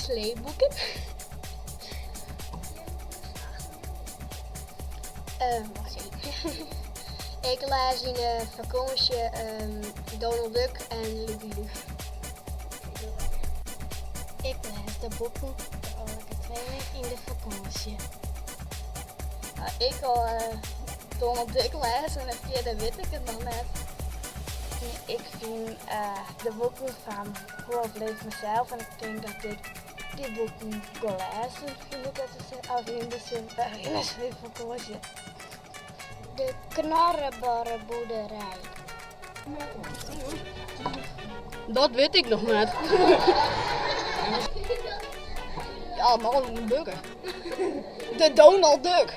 Sleepboeken. Wacht even. Ik lês yn de fakânsje Donald Duck en Lucky Luke. Ik lês de boeken De Oarlike Tweeling yn de fakânsje. Ik wol Donald Duck lêze en fierder wit ik it noch net. Ik fyn de boeken fan Hoe overleef ik mezelf en ik tink dat ik dy boeken wol lêze fyn ik of yn de fakânsje. De Knorreborreboerderij. Dat wit ik noch net. Ja, man, Duck. De Donald Duck.